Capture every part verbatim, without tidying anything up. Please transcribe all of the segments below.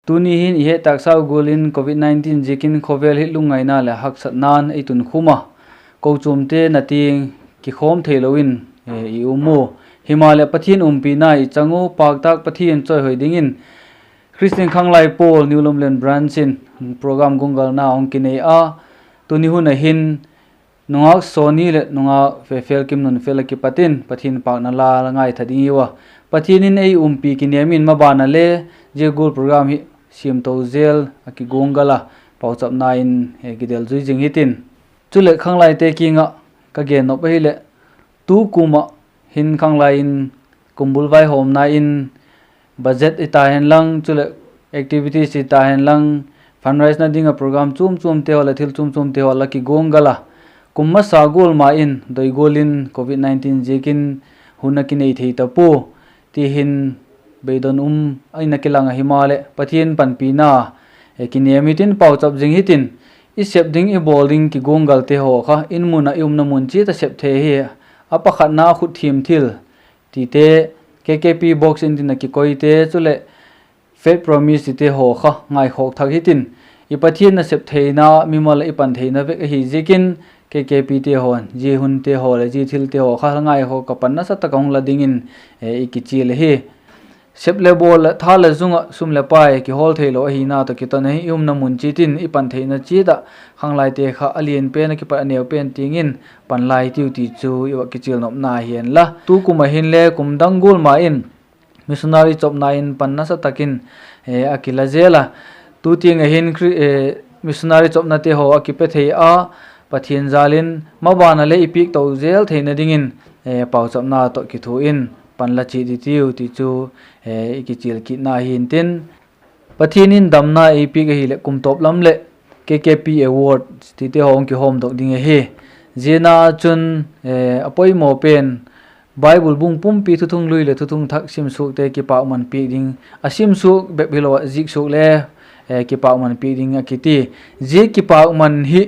Tuni hin i het tâksau gual in Covid nineteen ziakin khawvel hi lungngaina leh haksatna'n ei tunkhum a, kochuamte na tiang kikhawm theilo in i um u. Himaleh, Pathian umpina i chang u, pâktâk Pathian chawihoi dingin Christian Khanglai Pawl New Lomlen Branch in program guanggalna hung kinei a, tuni hun ah hin nungak Sawni leh nungak Fefel Kimnunfel ah kipat in Pathian pâkna la la ngaitha ding i hiu a. Pathian in ei umpi kinêm in maban a le zia gual program hi siamto zel a kiguanggal a, pauchapna in kidel zui zing hitin. Chuleh khanglaite kiang ah ka gen nop ahileh, tukum ah hin khanglai in kumbul vaihawmna in budget hita hen lang, chuleh activities hita hen lang, fundraisena ding ah program chuam chuamte haw leh thil chuam chuamte haw la kiguanggal a, kum masa gual ma in doi gual in Covid nineteen ziakin hun a kinei thei ta pua, ti hin beidong um in a kilang ahi maleh, Pathian panpina kinêm hitin, pauchap zing hitin. I sep ding i bawl ding kiguanggalte haw kha in mun ah i umna mun chiat ah sep thei hi. A pakhatna, khut thiam thil tite, K K P box in tin a kikoite, chuleh Faith Promise tite haw kha ngaikhawk thak hitin. I Pathian nasep theina mimal ah i pan theina vek ahi ziakin, K K P te haw'n zia hunte haw leh zia thilte haw kha ngaikhawk ah pan nasa tak a hung la dingin i kichial ahi. Sep leh bawl leh tha leh zung ah sum leh pai kihawl theilo ahina tawh kiton ahi, i umna mun chiat in i pan theina chiat ah khanglaite kha a lian pen a kipat a neu pen tiang in pan lai tiu ti chu i va kichial nopna hi hen la. Tukum ah hinle kum dang gual ma in missionary chopna in pan nasa tak in a kila zel a, tu tiang ah hin missionary chopnate haw a kipe thei a, Pathian jâl in maban a le i piak to zel theina dingin pauchapna tawh kithua in pan la chiat i tiu ti chu i kichial kitna hi'ntin. Pathian in damna ei piak ahileh kum tawp lam leh K K P Award tite haw hung kihawmdok ding ahi. Ziana chun a poimaw pen Bible bung pumpi Thuthunglui leh Thuthung Thak simsuakte kipâkman piak ding, a simsuak bep hilo ah ziksuak le kipâkman piak ding a kiti. Zia kipâkman hi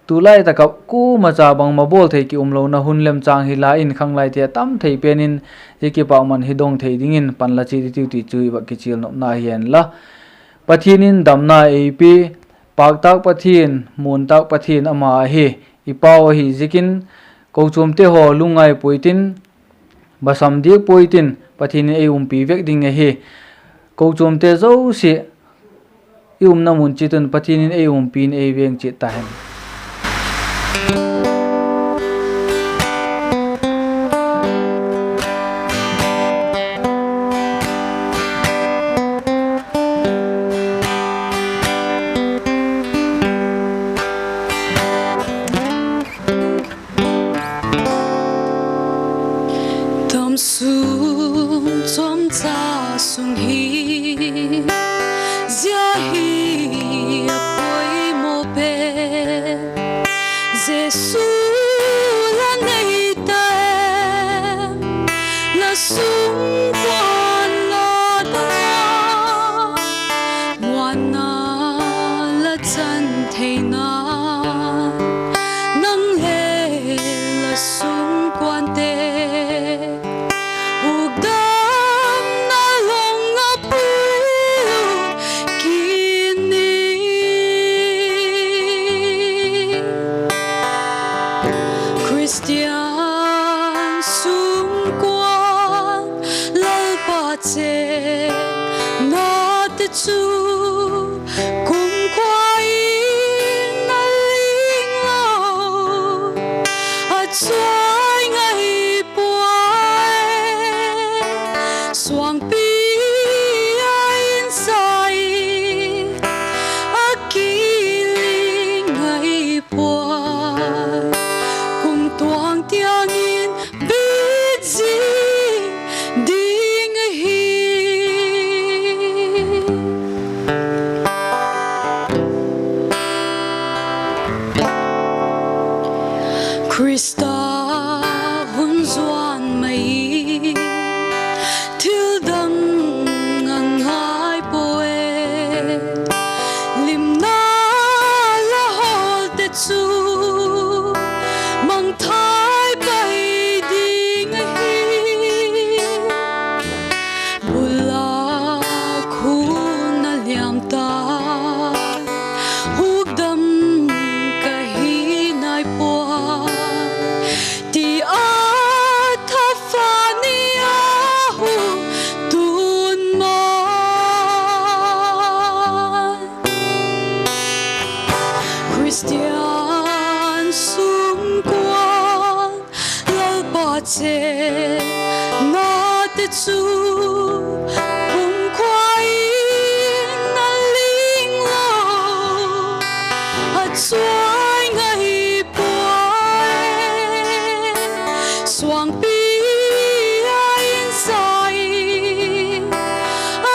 tulai tak ah kuama cha bangma bawl thei ki umlona hun lemchâng hi la in khanglaite a tam thei pen in zia kipâkman hi dong thei dingin pan la chiat i tiu ti chu i va kichial nopna hi hen la. Pathian in damna ei pia, pâktâk Pathian, muantâk Pathian ama ahi. I Pau ahi ziakin kochuamte haw lungngai puai tin, basam diak puai tin, Pathian in ei umpi vek ding ahi. Kochuamte zosia i umna mun chiat un Pathian in ei umpi in ei veng chiat ta hen. Damsung chawmcha sung hi zia hi a poimaw pen, Jesu la nei ta em, la sungkuan la dang a, muanna la chan theina, nang le la sungkuante hukdamna long a pui kit ni. Khristian sungkuan Lalpa chênnate chu kumkhua in a ling lo, a chai ngai pua e, suangpi a in sai a kiling ngai pua, kum tuang tiang in bit zing ding ahi. Khrista hun zuan mai in thil dang chu kumkhua in a ling lo, a chuai ngai puai. Suangpi a insa in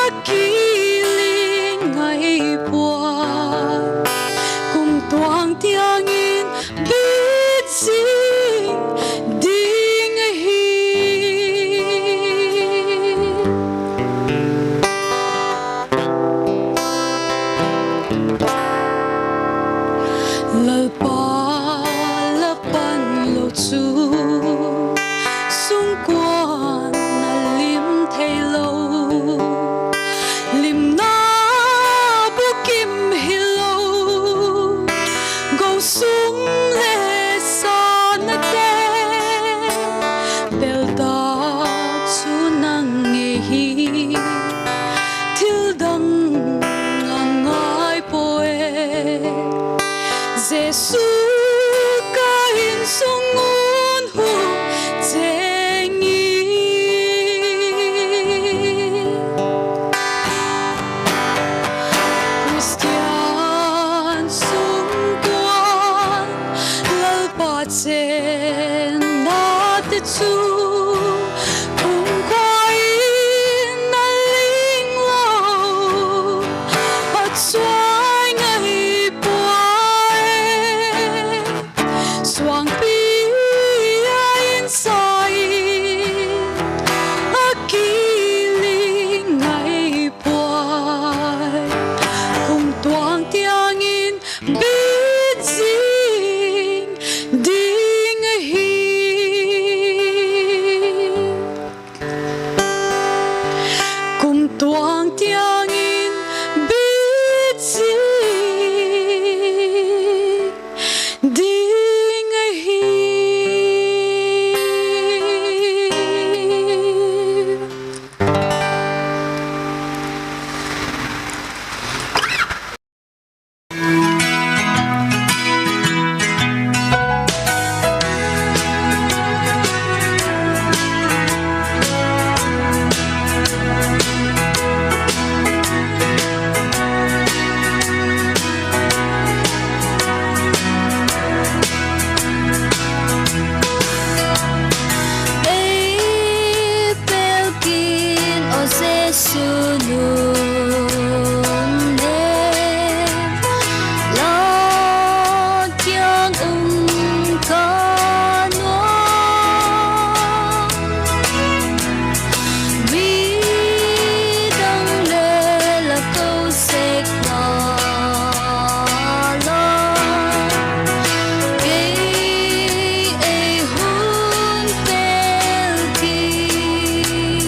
a kiling ngai puai. Kumtuang tiang in bit zing ding ahi. Lalpa la pan lo chu sungkuan a lim theilo, limna bukim hilo, go sum le sânate, bêl tak chu nang ngei hi, thil dang a ngai puai. Jesu ka insung un hung cheng in, Khristian sungkuan Lalpa chênnate chu kumkhua in a ling lo, a chuai ngai puai. Suangpi a insa in a kiling ngai puai. Kumtuang tiang in bit zing ding ahi. Kumtuang tiang in bit zing ding ahi. Ei pêl kin aw Jesu nung ne, la kiang um ka nuam. Midang le la ko sek ngal a, kei ei hun pêl kin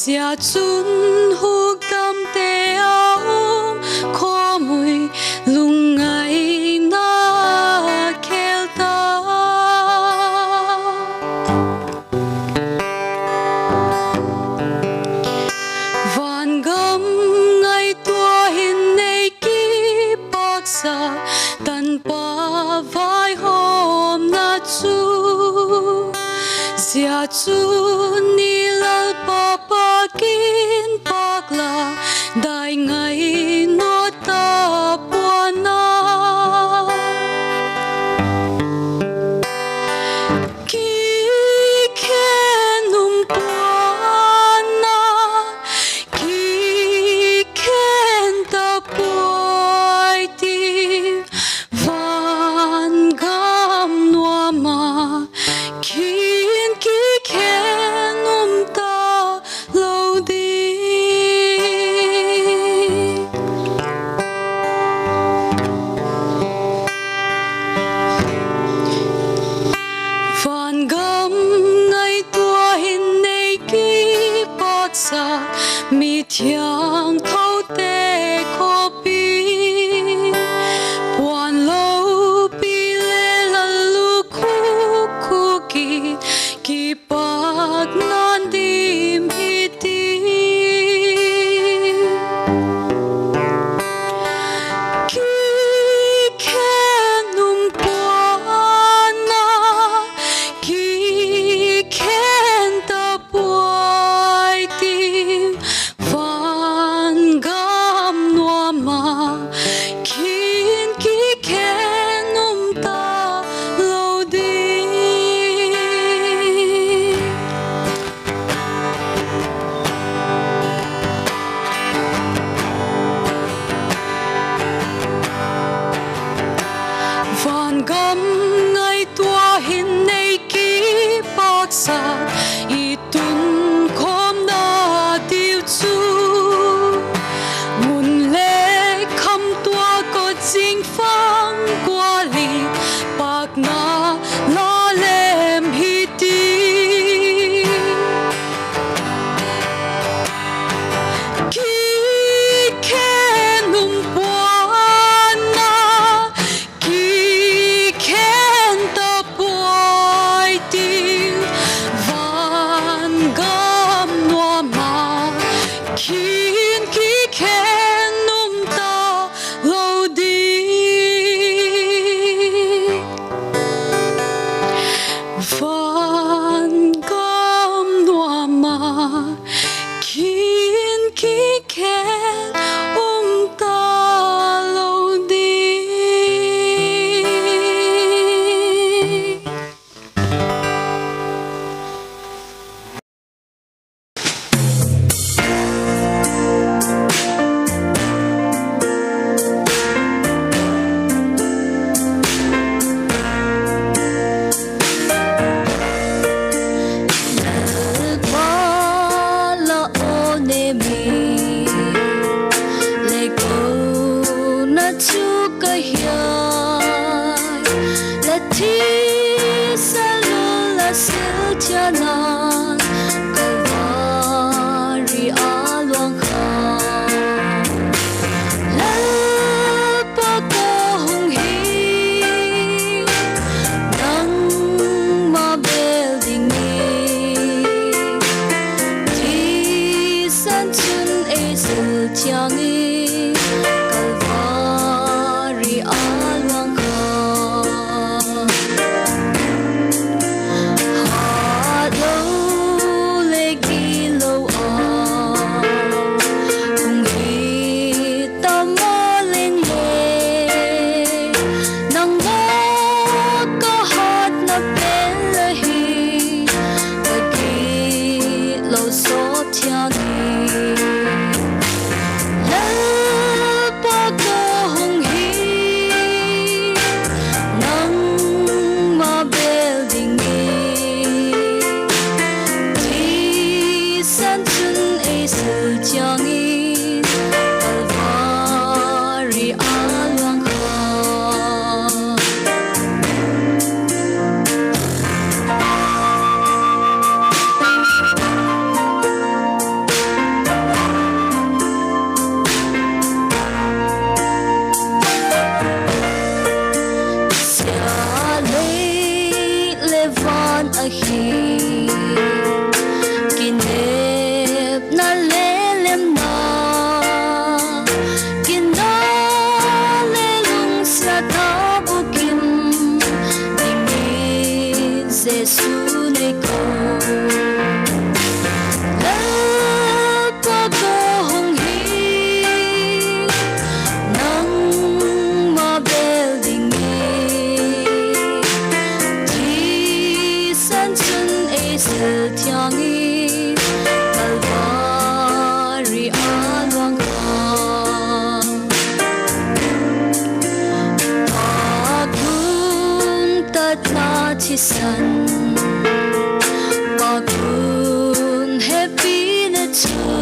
Zia chun hukdamte a um khawmui lungngaina khêl ta. Van gam ngaitua hin nei kipaksak, tanpa vaihawmna chu. Zia chu ni Lalpa pakin pak la, dai ngai naw ta pua'n a. Kikhen um pua'n a, kikhen ta puai ti, van gam nuam a, khin kikhen um ta lo di. Van gam ngaitua hin nei kipaksak, mithiangthote khawpi, puan lopi le lallukhuk khuk in, kipakna'n dim hi ti. Kikhen um pua'n a, kikhen ta puai ti, van gam nuam a, khin kikhen um ta lo di. Van gam ngaitua hin nei kipaksak, i tunkhawmna diu chu, mun le kham tua kawt zing fang gual in, pakna la lem hi ti. Kikhen um pua'n a, kikhen ta puai ti, van gam nuam a, khin kikhen um ta lo di. Van gam nuam a, khin kikhen um ta lo di. Lalpa la aw ne mi, le kona chu ka hiai, la thisan lo la silchiana, Kalvari a luang kha. Lalpa ka hung hi, nangma bel ding hi, thisan chun ei sil chiang in, Kalvari a luang kha. Hat lo le gilo a hung hi ta maw leng le, nangma ka hatna pen la hi, ka gitlo sawt chiang in. san, patun hepina chu